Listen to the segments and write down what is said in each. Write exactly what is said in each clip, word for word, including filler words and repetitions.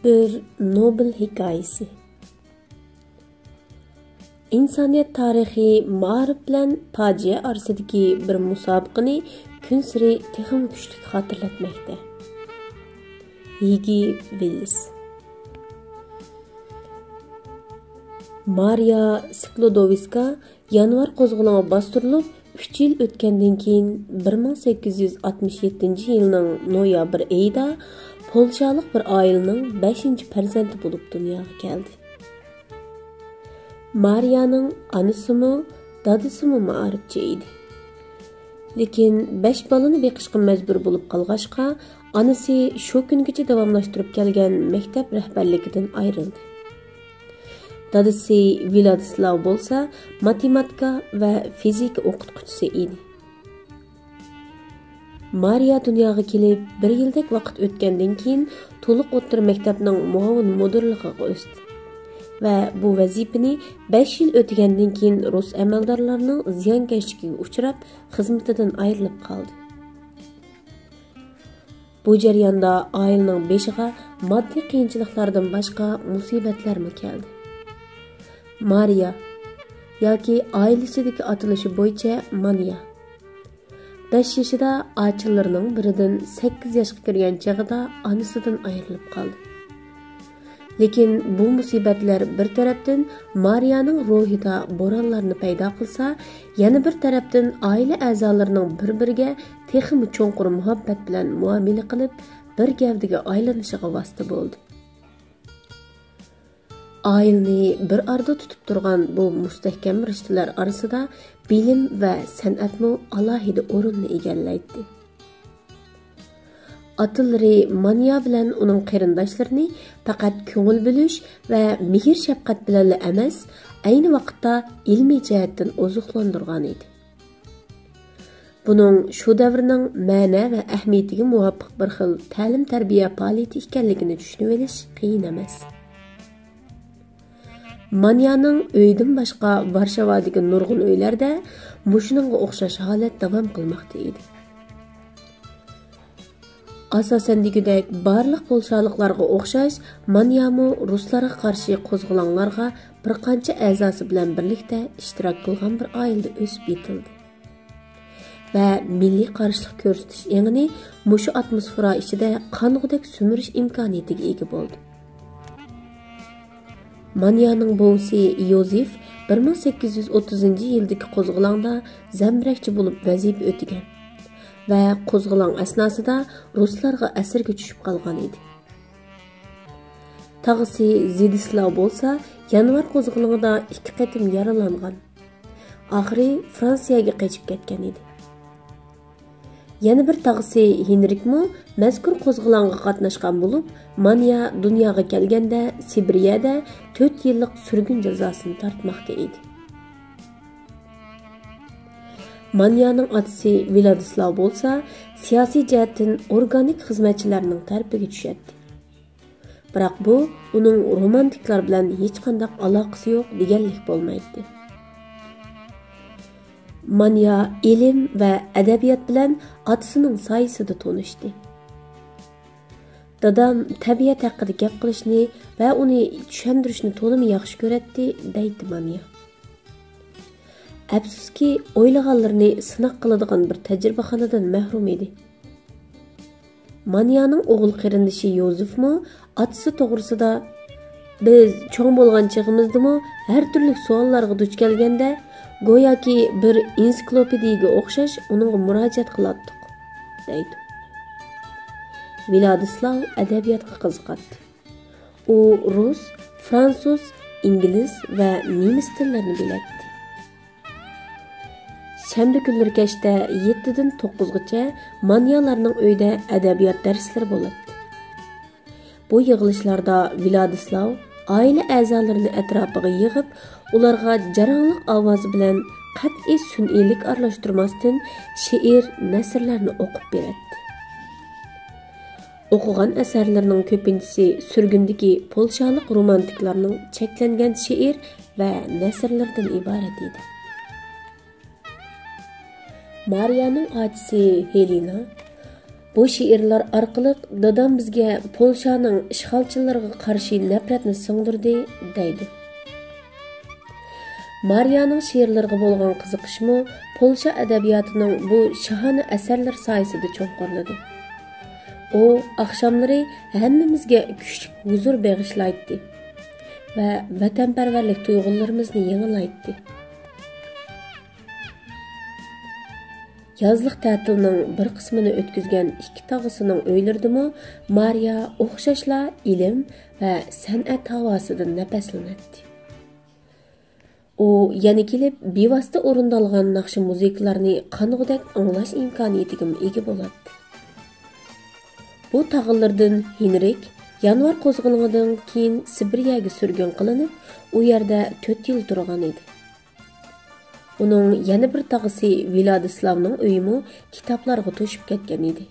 بىر نوبېل ھېكايىسى. ئىنسانىيەت تارىخى مائارىپ بىلەن پاجىئە ئارىسىدىكى بىر مۇسابىقىنى كۈنسېرى تېخىمۇ كۈچلۈك خاتىرىلەتمەكتە. ھىگگى ۋېللىس. مارىيا سكلودوۋسكا يانۋار قوزغىلىڭى باستۇرۇلۇپ، ئۈچ يىل ئۆتكەندىن كېيىن، بىر مىڭ سەككىز يۈز ئاتمىش يەتتىنچى يىلنىڭ نويابىر ئېيىدا پولشالىق بىر ئائىلىنىڭ بەشىنچى پەرزەنتى بولۇپ دۇنياغا كەلدى. مارىيانىڭ ئانىسىمۇ، دادىسىمۇ مائارىپچى ئىدى. لېكىن بەش بالىنى بېقىشقا مەجبۇر بولۇپ قالغاچقا، ئانىسى شۇ كۈنگىچە داۋاملاشتۇرۇپ كەلگەن مەكتەپ رەھبەرلىكىدىن ئايرىلدى. دادىسى ۋىلادىسلاۋ بولسا ماتېماتىكا ۋە فىزىكا ئوقۇتقۇچىسى ئىدى. مارىيا دۇنياغا كېلىپ، بىر يىلدەك ۋاقىت ئۆتكەندىن كېيىن، تولۇق ئوتتۇرا مەكتەپنىڭ مۇئاۋىن مۇدىرلىقىغا ئۆستى ۋە بۇ ۋەزىپىنى بەش يىل ئۆتىگەندىن كېيىن، رۇس ئەمەلدارلىرىنىڭ زىيانكەشلىكىگە ئۇچراپ، خىزمىتىدىن ئايرىلىپ قالدى. بۇ جەرياندا ئائىلىنىڭ بېشىغا ماددىي قىيىنچىلىقلاردىن باشقا مۇسىبەتلەرمۇ كەلدى. مارىيا، ياكى ئائىلە ئىچىدىكى ئاتىلىشى بويىچە مانىيا، بەش يېشىدا ئاچىلىرىنىڭ بىرىدىن سەككىز ياشقا كىرگەن چېغىدا ئانىسىدىن ئايرىلىپ قالدى. لېكىن بۇ مۇسىبەتلەر بىر تەرەپتىن مارىيانىڭ روھىدا بورانلارنى پەيدا قىلسا، يەنە بىر تەرەپتىن ئائىلە ئەزالىرىنىڭ بىر-بىرىگە تېخىمۇ چوڭقۇر مۇھەببەت بىلەن مۇئامىلە قىلىپ، بىر گەۋدىگە ئايلىنىشىغا ۋاسىتە بولدى. ئائىلىنى بىر ئارىدا تۇتۇپ تۇرغان بۇ مۇستەھكەم رىشتىلەر ئارىسىدا بىلىم ۋە سەنئەتمۇ ئالاھىدە ئورۇننى ئىگىلەيتتى. ئاتىلىرى مانىيا بىلەن ئۇنىڭ قېرىنداشلىرىنى پەقەت كۆڭۈل بۆلۈش ۋە مېھىر-شەپقەت بىلەنلا ئەمەس، ئەينى ۋاقىتتا ئىلمىي جەھەتتىن ئوزۇقلاندۇرغانىدى. بۇنىڭ شۇ دەۋرنىڭ مەنە ۋە ئەھمىيىتىگە مۇۋاپىق بىر خىل تەلىم-تەربىيە پائالىيىتى ئىكەنلىكىنى چۈشىنىۋېلىش قىيىن ئەمەس. مانىيانىڭ ئۆيىدىن باشقا ۋارشاۋادىكى نۇرغۇن ئۆيلەردە مۇشۇنىڭغا ئوخشاش ھالەت داۋام قىلماقتا ئىدى. ئاساسەن دېگۈدەك بارلىق پولشالىقلارغا ئوخشاش، مانىيامۇ رۇسلارغا قارشى قوزغىلاڭلارغا بىر قانچە ئەزاسى بىلەن بىرلىكتە ئىشتىراك قىلغان بىر ئائىلىدە ئۆسۈپ يېتىلدى ۋە مىللىي قارشىلىق كۆرسىتىش ئېڭىنى مۇشۇ ئاتموسفېرا ئىچىدە قانغۇدەك سۈمۈرۈش ئىمكانىيىتىگە ئىگە بولدى. مانىيانىڭ بوۋىسى يوزېف بىر مىڭ سەككىز يۈز ئوتتۇزىنچى يىلدىكى قوزغىلاڭدا زەمبىرەكچى بولۇپ ۋەزىپە ئۆتىگەن ۋە قوزغىلاڭ ئەسناسىدا رۇسلارغا ئەسىرگە چۈشۈپ قالغان ئىدى. تاغىسى زىدىسلاۋ بولسا يانۋار قوزغىلىڭىدا ئىككى قېتىم يارىلانغان. ئاخىرى فرانسىيەگە قېچىپ كەتكەن ئىدى. يەنە بىر تاغىسى ھېنرىكمۇ مەزكۇر قوزغىلاڭغا قاتناشقان بولۇپ، مانىيا دۇنياغا كەلگەندە سىبىرىيەدە تۆت يىللىق سۈرگۈن جازاسىنى تارتماقتا ئىدى. مانىيانىڭ ئاتىسى ۋىلادىسلاۋ بولسا سىياسىي جەھەتتىن ئورگانىك خىزمەتچىلەرنىڭ تەرىپىگە چۈشەتتى. بىراق بۇ ئۇنىڭ رومانتىكلار بىلەن ھېچقانداق ئالاقىسى يوق دېگەنلىك بولمايتتى. مانىيا ئىلىم ۋە ئەدەبىيات بىلەن ئاتىسىنىڭ سايىسىدا تونۇشتى. دادام تەبىئەت ھەققىدە گەپ قىلىشنى ۋە ئۇنى چۈشەندۈرۈشنى تولىمۇ ياخشى كۆرەتتى، دەيتتى مانىيا. ئەپسۇسكى، ئويلىغانلىرىنى سىناق قىلىدىغان بىر تەجرىبىخانىدىن مەھرۇم ئىدى. مانىيانىڭ ئوغۇل قېرىندىشى يوزېفمۇ ئاتىسى توغرىسىدا، «بىز چوڭ بولغان چېغىمىزدىمۇ ھەر تۈرلۈك سوئاللارغا دۇچ كەلگەندە، گوياكى بىر ئېنسىكلوپېدىيىگە ئوخشاش ئۇنىڭغا مۇراجىئەت قىلاتتۇق» دەيدۇ. ۋىلادىسلاۋ ئەدەبىياتقا قىزىقاتتى. ئۇ رۇس، فرانسۇز، ئىنگلىز ۋە نېمىس تىللىرىنى بىلەتتى. شەنبە كۈنلىرى كەچتە يەتتىدىن توققۇزغىچە مانىيالارنىڭ ئۆيىدە ئەدەبىيات دەرسلىرى بولاتتى. بۇ يىغىلىشلاردا ۋىلادىسلاۋ ئائىلە ئەزالىرىنى ئەتراپىغا يىغىپ، ئۇلارغا جاراڭلىق ئاۋازى بىلەن قەتئىي سۈنئىيلىك ئارىلاشتۇرماستىن شېئىر، نەسرلەرنى ئوقۇپ بېرەتتى. ئوقۇغان ئەسەرلىرىنىڭ كۆپىنچىسى سۈرگۈندىكى پولشالىق رومانتىكلارنىڭ چەكلەنگەن شېئىر ۋە نەسرلىرىدىن ئىبارەت ئىدى. مارىيانىڭ ئاچىسى ھېلېنا بۇ شېئىرلار ئارقىلىق دادام بىزگە پولشانىڭ ئىشغالچىلىرىغا قارشى نەپرەتنى سىڭدۈردى، دەيدۇ. مارىيانىڭ شېئىرلىرىغا بولغان قىزىقىشمۇ پولشا ئەدەبىياتىنىڭ بۇ شاھانە ئەسەرلىرى سايىسىدا چوڭقۇرلىدى. ئۇ ئاخشاملىرى ھەممىمىزگە كۈچلۈك ھۇزۇر بېغىشلايتتى ۋە ۋەتەنپەرۋەرلىك تۇيغۇلىرىمىزنى يېڭىلايتتى. يازلىق تەتىلنىڭ بىر قىسمىنى ئۆتكۈزگەن ئىككى تاغىسىنىڭ ئۆيلىرىدىمۇ مارىيا ئوخشاشلا ئىلىم ۋە سەنئەت ھاۋاسىدىن نەپەسلىنەتتى. ئۇ يەنە كېلىپ بىۋاسىتە ئورۇندالغان ناخشا مۇزىكىلارنى قانغۇدەك ئاڭلاش ئىمكانىيىتىگىمۇ ئىگە بولاتتى. بۇ تاغىلىرىدىن ھېنرىك يانۋار قوزغىلىڭىدىن كېيىن سىبىرىيەگە سۈرگۈن قىلىنىپ، ئۇ يەردە تۆت يىل تۇرغان ئىدى. ئۇنىڭ يەنە بىر تاغىسى ۋىلادىسلاۋنىڭ ئۆيىمۇ كىتابلارغا توشۇپ كەتكەن ئىدى.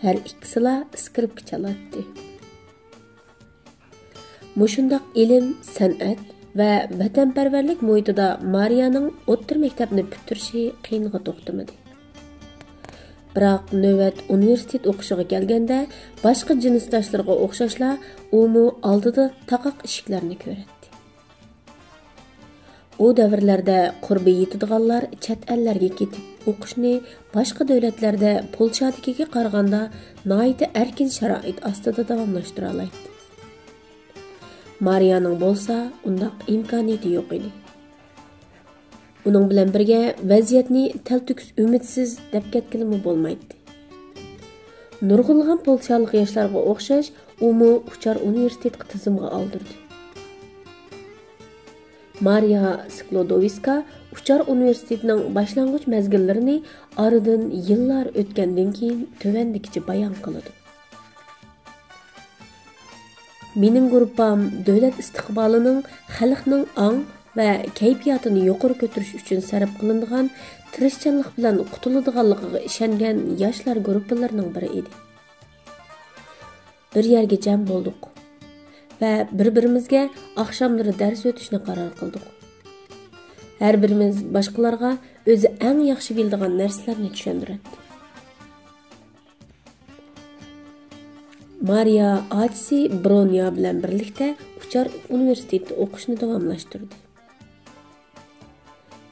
ھەر ئىككىسىلا ئىسكرىپكا چالاتتى. مۇشۇنداق ئىلىم، سەنئەت ۋە ۋەتەنپەرۋەرلىك مۇھىتىدا مارىيانىڭ ئوتتۇرا مەكتەپنى پۈتتۈرۈشى قىيىنغا توختىمىدى. بىراق نۆۋەت ئۇنىۋېرسىتېت ئوقۇشىغا كەلگەندە، باشقا جىنسداشلىرىغا ئوخشاشلا ئۇمۇ ئالدىدا تاقاق ئىشىكلەرنى كۆرەتتى. ئۇ دەۋرلەردە قۇربى يېتىدىغانلار چەت ئەللەرگە كېتىپ ئوقۇشنى باشقا دۆلەتلەردە پولشادىكىگە قارىغاندا ناھايىتى ئەركىن شارائىت ئاستىدا داۋاملاشتۇرالايتتى. مارىيانىڭ بولسا ئۇنداق ئىمكانىيىتى يوق ئىدى. ئۇنىڭ بىلەن بىرگە ۋەزىيەتنى تەلتۆكۈس ئۈمىدسىز دەپ كەتكىلىمۇ بولمايتتى. نۇرغۇنلىغان پولشالىق ياشلارغا ئوخشاش، ئۇمۇ ئۇچار ئۇنىۋېرسىتېتقا تىزىمغا ئالدۇردى. مارىيا سكلودوۋسكا ئۇچار ئۇنىۋېرسىتېتىنىڭ باشلانغۇچ مەزگىللىرىنى ئارىدىن يىللار ئۆتكەندىن كېيىن تۆۋەندىكىچە بايان قىلىدۇ. مېنىڭ گۇرۇپپام دۆلەت ئىستىقبالىنىڭ، خەلقنىڭ ئاڭ ۋە كەيپىياتىنى يۇقىرى كۆتۈرۈش ئۈچۈن سەرپ قىلىنىدىغان تىرىشچانلىق بىلەن قۇتۇلىدىغانلىقىغا ئىشەنگەن ياشلار گۇرۇپپىلىرىنىڭ بىرى ئىدى. بىر يەرگە جەم بولدۇق ۋە بىر-بىرىمىزگە ئاخشاملىرى دەرس ئۆتۈشنى قارار قىلدۇق. ھەر بىرىمىز باشقىلارغا ئۆزى ئەڭ ياخشى بىلىدىغان نەرسىلەرنى چۈشەندۈرەتتى. مارىيا ئاچىسى برونيا بىلەن بىرلىكتە ئۇچار ئۇنىۋېرسىتېتتا ئوقۇشنى داۋاملاشتۇردى.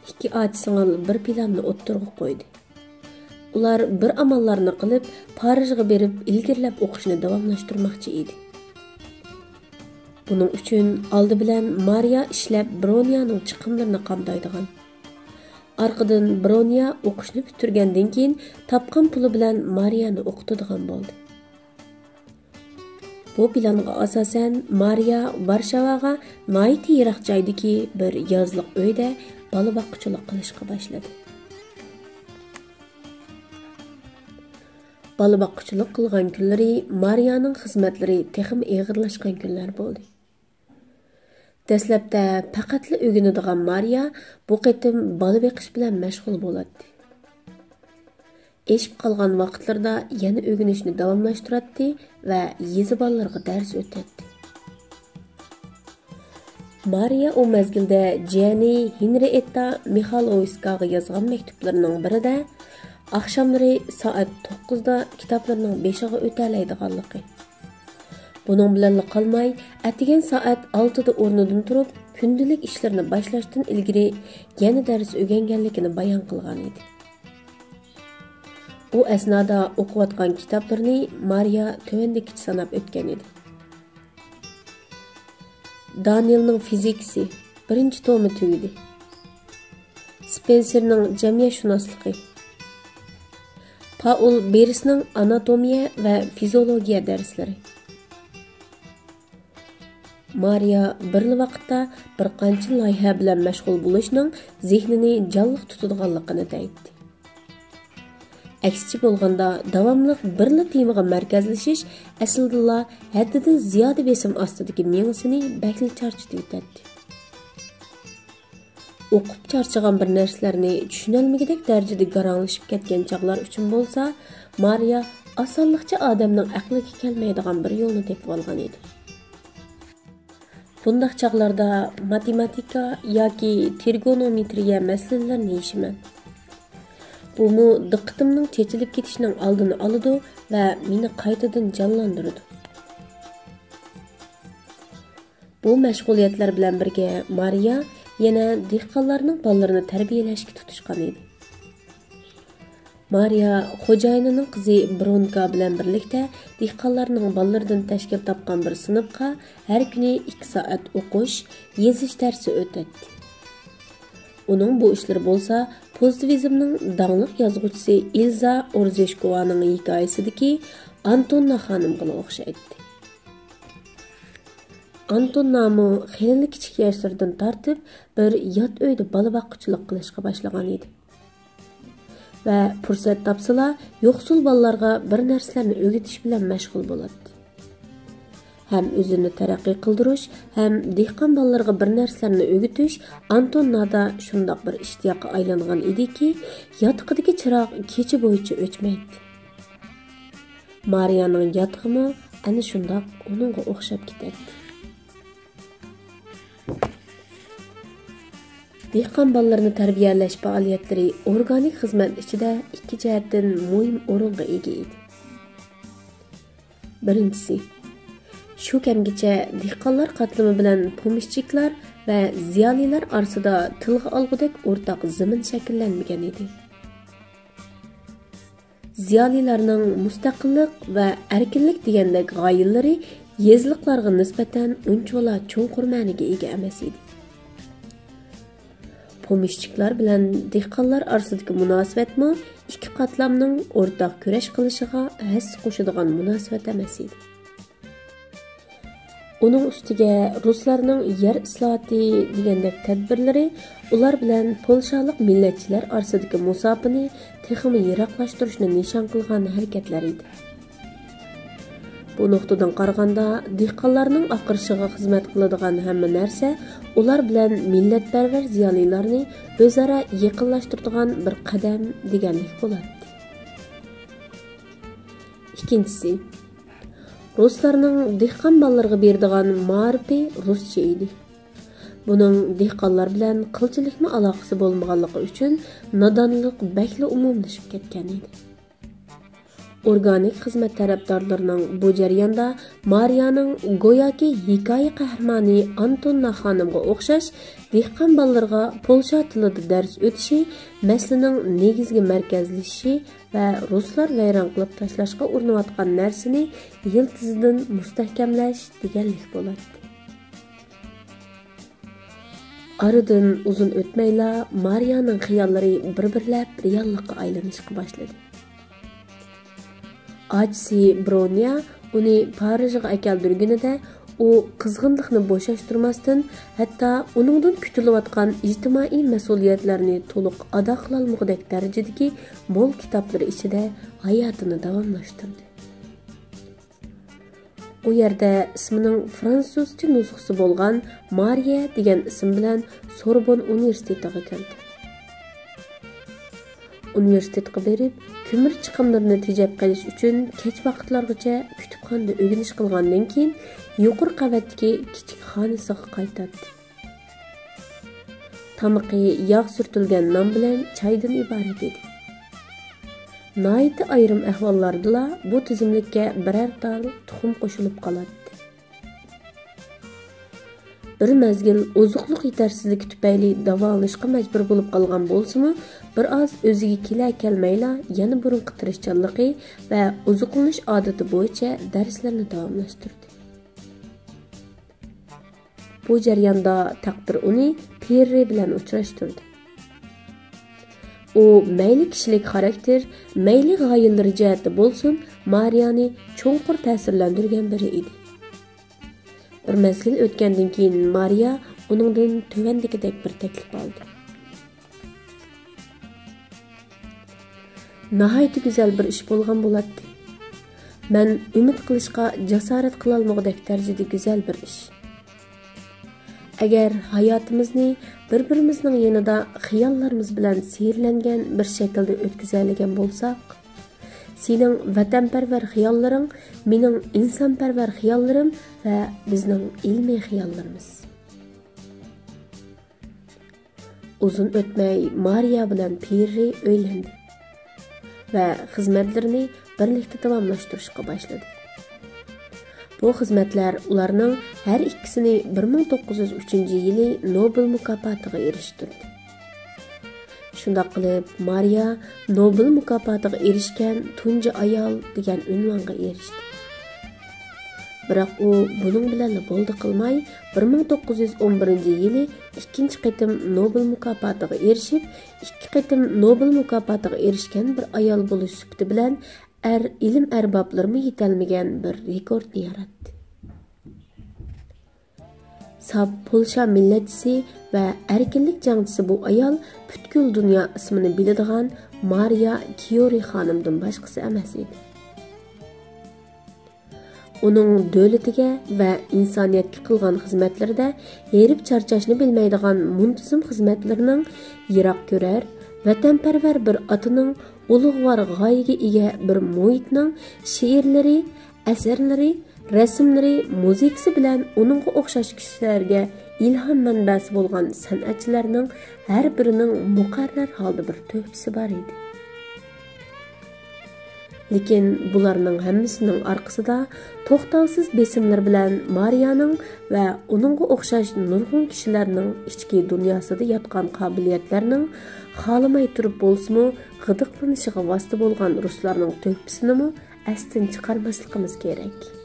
ئىككى ئاچا-سىڭىل بىر پىلاننى ئوتتۇرىغا قويدى. ئۇلار بىر ئاماللارنى قىلىپ، پارىژغا بېرىپ ئىلگىرىلەپ ئوقۇشنى داۋاملاشتۇرماقچى ئىدى. بۇنىڭ ئۈچۈن ئالدى بىلەن مارىيا ئىشلەپ برونيانىڭ چىقىملىرىنى قامدايدىغان. ئارقىدىن برونيا ئوقۇشنى پۈتتۈرگەندىن كېيىن تاپقان پۇلى بىلەن مارىيانى ئوقۇتىدىغان بولدى. بۇ پىلانغا ئاساسەن، مارىيا ۋارشاۋاغا ناھايىتى يىراق جايدىكى بىر يازلىق ئۆيدە بالا باققۇچىلىق قىلىشقا باشلىدى. بالا باققۇچىلىق قىلغان كۈنلىرى مارىيانىڭ خىزمەتلىرى تېخىمۇ ئېغىرلاشقان كۈنلەر بولدى. دەسلەپتە پەقەتلا ئۆگىنىدىغان مارىيا بۇ قېتىم بالا بېقىش بىلەن مەشغۇل بولاتتى. ئېشىپ قالغان ۋاقىتلىرىدا يەنە ئۆگىنىشنى داۋاملاشتۇراتتى ۋە يېزا بالىلىرىغا دەرس ئۆتەتتى. مارىيا ئۇ مەزگىلدە جىيەنى ھېنرىئېتتا مىخالوۋسكاغا يازغان مەكتۇپلىرىنىڭ بىرىدە ئاخشاملىرى سائەت توققۇزدا كىتابلىرىنىڭ بېشىغا ئۆتەلەيدىغانلىقى، بۇنىڭ بىلەنلا قالماي، ئەتىگەن سائەت ئالتىدا ئورنىدىن تۇرۇپ، كۈندىلىك ئىشلىرىنى باشلاشتىن ئىلگىرى يەنە دەرس ئۆگەنگەنلىكىنى بايان قىلغان ئىدى. ئۇ ئەسنادا ئوقۇۋاتقان كىتابلىرىنى مارىيا تۆۋەندىكىچە ساناپ ئۆتكەن ئىدى. دانىلنىڭ فىزىكىسى، بىرىنچى تومى تۈگىدى. سپېنسېرنىڭ جەمئىيەتشۇناسلىقى. پائول بېرىسنىڭ ئاناتومىيە ۋە فىزىئولوگىيە دەرسلىرى. مارىيا بىرلا ۋاقىتتا بىر قانچە لايىھە بىلەن مەشغۇل بولۇشنىڭ زېھنىنى جانلىق تۇتىدىغانلىقىنى دەيتتى. ئەكسىچە بولغاندا، داۋاملىق بىرلا تېمىغا مەركەزلىشىش ئەسلىدىلا ھەددىدىن زىيادە بېسىم ئاستىدىكى مېڭىسىنى بەكلا چارچىتىۋېتەتتى. ئوقۇپ چارچىغان بىر نەرسىلەرنى چۈشىنەلمىگۈدەك دەرىجىدە گاراڭلىشىپ كەتكەن چاغلار ئۈچۈن بولسا، مارىيا ئاسانلىقچە ئادەمنىڭ ئەقلىگە كەلمەيدىغان بىر يولنى تېپىۋالغان ئىدى. بۇنداق چاغلاردا ماتېماتىكا ياكى ترىگونومېترىيە مەسىلىلىرىنى يېشىمەن. بۇمۇ دىققىتىمنىڭ چېچىلىپ كېتىشىنىڭ ئالدىنى ئالىدۇ ۋە مېنى قايتىدىن جانلاندۇرىدۇ. بۇ مەشغۇلىيەتلەر بىلەن بىرگە مارىيا يەنە دېھقانلارنىڭ بالىلىرىنى تەربىيەلەشكە تۇتۇشقان ئىدى. مارىيا خوجايىنىنىڭ قىزى برونكا بىلەن بىرلىكتە دېھقانلارنىڭ بالىلىرىدىن تەشكىل تاپقان بىر سىنىپقا ھەر كۈنى ئىككى سائەت ئوقۇش، يېزىش دەرسى ئۆتەتتى. ئۇنىڭ بۇ ئىشلىرى بولسا پوزىتىۋىزمنىڭ داڭلىق يازغۇچىسى ئىلزا ئورزېشكوۋانىڭ ھېكايىسىدىكى ئانتوننا خانىمغىلا ئوخشايتتى. ئانتوننامۇ خېلىلا كىچىك ياشلىرىدىن تارتىپ بىر يات ئۆيدە بالا باققۇچىلىق قىلىشقا باشلىغان ئىدى. ۋە پۇرسەت تاپسىلا، يوقسۇل بالىلارغا بىر نەرسىلەرنى ئۆگىتىش بىلەن مەشغۇل بولاتتى. ھەم ئۆزىنى تەرەققىي قىلدۇرۇش، ھەم دېھقان بالىلىرىغا بىر نەرسىلەرنى ئۆگىتىش ئانتوننادا شۇنداق بىر ئىشتىياققا ئايلانغان ئىدىكى، ياتىقىدىكى چىراغ كېچە بويىچە ئۆچمەيتتى. مارىيانىڭ ياتىقىمۇ ئەنە شۇنداق ئۇنىڭغا ئوخشاپ كېتەتتى. دېھقان بالىلىرىنى تەربىيەلەش پائالىيەتلىرى ئورگانىك خىزمەت ئىچىدە ئىككى جەھەتتىن مۇھىم ئورۇنغا ئىگە ئىدى. بىرىنچىسى، شۇ كەمگىچە دېھقانلار قاتلىمى بىلەن پومېشچىكلار ۋە زىيالىيلار ئارىسىدا تىلغا ئالغۇدەك ئورتاق زېمىن شەكىللەنمىگەن ئىدى. زىيالىيلارنىڭ مۇستەقىللىق ۋە ئەركىنلىك دېگەندەك غايىلىرى يېزىلىقلارغا نىسبەتەن ئۇنچىۋالا چوڭقۇر مەنىگە ئىگە ئەمەس ئىدى. پومېشچىكلار بىلەن دېھقانلار ئارىسىدىكى مۇناسىۋەتمۇ ئىككى قاتلامنىڭ ئورتاق كۈرەش قىلىشىغا ھەسسە قوشىدىغان مۇناسىۋەت ئەمەس ئىدى. ئۇنىڭ ئۈستىگە رۇسلارنىڭ يەر ئىسلاھاتى دېگەندەك تەدبىرلىرى ئۇلار بىلەن پولشالىق مىللەتچىلەر ئارىسىدىكى مۇساپىنى تېخىمۇ يىراقلاشتۇرۇشنى نىشان قىلغان ھەرىكەتلەر ئىدى. بۇ نۇقتىدىن قارىغاندا، دېھقانلارنىڭ ئاقىرىشىغا خىزمەت قىلىدىغان ھەممە نەرسە ئۇلار بىلەن مىللەتپەرۋەر زىيالىيلارنى ئۆزئارا يېقىنلاشتۇرىدىغان بىر قەدەم دېگەنلىك بولاتتى. ئىككىنچىسى، رۇسلارنىڭ دېھقان بالىلىرىغا بېرىدىغان مائارىپى رۇسچە ئىدى. بۇنىڭ دېھقانلار بىلەن قىلچىلىكمۇ ئالاقىسى بولمىغانلىقى ئۈچۈن نادانلىق بەكلا ئومۇملىشىپ كەتكەن ئىدى. ئورگانىك خىزمەت تەرەپدارلىرىنىڭ بۇ جەرياندا مارىيانىڭ گوياكى ھېكايە قەھرىمانى ئانتوننا خانىمغا ئوخشاش دېھقان بالىلىرىغا پولشا تىلىدا دەرس ئۆتۈشى مەسىلىنىڭ نېگىزگە مەركەزلىشىشى ۋە رۇسلار ۋەيران قىلىپ تاشلاشقا ئۇرۇنۇۋاتقان نەرسىنى يىلتىزىدىن مۇستەھكەملەش دېگەنلىك بولاتتى. ئارىدىن ئۇزۇن ئۆتمەيلا مارىيانىڭ خىياللىرى بىر-بىرلەپ رېئاللىققا ئايلىنىشقا باشلىدى. ئاچىسى برونيا ئۇنى پارىژغا ئەكەلدۈرگىنىدە، ئۇ قىزغىنلىقنى بوشاشتۇرماستىن، ھەتتا ئۇنىڭدىن كۈتۈلۈۋاتقان ئىجتىمائىي مەسئۇلىيەتلەرنى تولۇق ئادا قىلالمىغۇدەك دەرىجىدىكى مول كىتابلىرى ئىچىدە ھاياتىنى داۋاملاشتۇردى. ئۇ يەردە ئىسمىنىڭ فرانسۇزچە نۇسخىسى بولغان مارىيە دېگەن ئىسىم بىلەن سوربون ئۇنىۋېرسىتېتىغا كىردى. ئۇنىۋېرسىتېتقا بېرىپ، كۆمۈر چىقىملىرىنى تېجەپ قېلىش ئۈچۈن كەچ ۋاقىتلارغىچە كۇتۇپخانىدا ئۆگىنىش قىلغاندىن كېيىن، يۇقىرى قەۋەتتىكى كىچىك خانىسىغا قايتاتتى. تامىقى ياغ سۈرتۈلگەن نان بىلەن چايدىن ئىبارەت ئىدى. ناھايىتى ئايرىم ئەھۋاللاردىلا بۇ تىزىملىككە بىرەر تال تۇخۇم قوشۇلۇپ قالاتتى. بىر مەزگىل ئوزۇقلۇق يېتەرسىزلىكى تۈپەيلى داۋالىنىشقا مەجبۇر بولۇپ قالغان بولسىمۇ، بىر ئاز ئۆزىگە كېلە كەلمەيلا يەنە بۇرۇنقى تىرىشچانلىقى ۋە ئوزۇقلىنىش ئادىتى بويىچە دەرسلىرىنى داۋاملاشتۇردى. بۇ جەرياندا تەقدىر ئۇنى پيېررى بىلەن ئۇچراشتۇردى. ئۇ مەيلى كىشىلىك خاراكتېر، مەيلى غايىلىرى جەھەتتە بولسۇن، مارىيانى چوڭقۇر تەسىرلەندۈرگەن بىرى ئىدى. بىر مەزگىل ئۆتكەندىن كېيىن مارىيا ئۇنىڭدىن تۆۋەندىكىدەك بىر تەكلىپ ئالدى. ناھايىتى گۈزەل بىر ئىش بولغان بولاتتى. مەن ئۈمىد قىلىشقا جاسارەت قىلالمىغۇدەك دەرىجىدە گۈزەل بىر ئىش. ئەگەر ھاياتىمىزنى بىر-بىرىمىزنىڭ يېنىدا خىياللىرىمىز بىلەن سېھىرلەنگەن بىر شەكىلدە ئۆتكۈزەلىگەن بولساق، سېنىڭ ۋەتەنپەرۋەر خىياللىرىڭ مېنىڭ ئىنسانپەرۋەر خىياللىرىم ۋە بىزنىڭ ئىلمىي خىياللىرىمىز. ئۇزۇن ئۆتمەي مارىيا بىلەن پيېررى ئۆيلەندى. ۋە خىزمەتلىرىنى بىرلىكتە داۋاملاشتۇرۇشقا باشلىدى. بۇ خىزمەتلەر ئۇلارنىڭ ھەر ئىككىسىنى بىر مىڭ توققۇز يۈز ئۈچىنچى يىلى نوبېل مۇكاپاتىغا ئېرىشتۈردى. شۇنداق قىلىپ، مارىيا نوبېل مۇكاپاتىغا ئېرىشكەن تۇنجى ئايال دېگەن ئۇنۋانغا ئېرىشتى. بىراق ئۇ بۇنىڭ بىلەنلا بولدى قىلماي، بىر مىڭ توققۇز يۈز ئون بىرىنچى يىلى ئىككىنچى قېتىم نوبېل مۇكاپاتىغا ئېرىشىپ، ئىككى قېتىم نوبېل مۇكاپاتىغا ئېرىشكەن بىر ئايال بولۇش سۈپىتى بىلەن ئەر ئىلىم ئەربابلىرىمۇ يېتەلمىگەن بىر رېكورتنى ياراتتى. ساپ پولشا مىللەتچىسى ۋە ئەركىنلىك جەڭچىسى بۇ ئايال پۈتكۈل دۇنيا ئىسمىنى بىلىدىغان مارىيا كىيورى خانىمدىن باشقىسى ئەمەس ئىدى. ئۇنىڭ دۆلىتىگە ۋە ئىنسانىيەتكە قىلغان خىزمەتلىرىدە ھېرىپ چارچاشنى بىلمەيدىغان مۇنتىزىم خىزمەتلىرىنىڭ، يىراق كۆرەر، ۋەتەنپەرۋەر بىر ئاتىنىڭ ئۇلۇغۋار غايىگە ئىگە بىر مۇھىتنىڭ شېئىرلىرى، ئەسەرلىرى، رەسىملىرى، مۇزىكىسى بىلەن ئۇنىڭغا ئوخشاش كىشىلەرگە ئىلھام مەنبەسى بولغان سەنئەتچىلەرنىڭ ھەر بىرىنىڭ مۇقەررەر ھالدا بىر تۆھپىسى بار ئىدى. لېكىن بۇلارنىڭ ھەممىسىنىڭ ئارقىسىدا توختاۋسىز بېسىملىرى بىلەن مارىيانىڭ ۋە ئۇنىڭغا ئوخشاش نۇرغۇن كىشىلەرنىڭ ئىچكى دۇنياسىدا ياتقان قابىلىيەتلەرنىڭ خالىماي تۇرۇپ بولسىمۇ غىدىقلىنىشىغا ۋاسىتە بولغان رۇسلارنىڭ تۆھپىسىنىمۇ ئەستىن چىقارماسلىقىمىز كېرەك.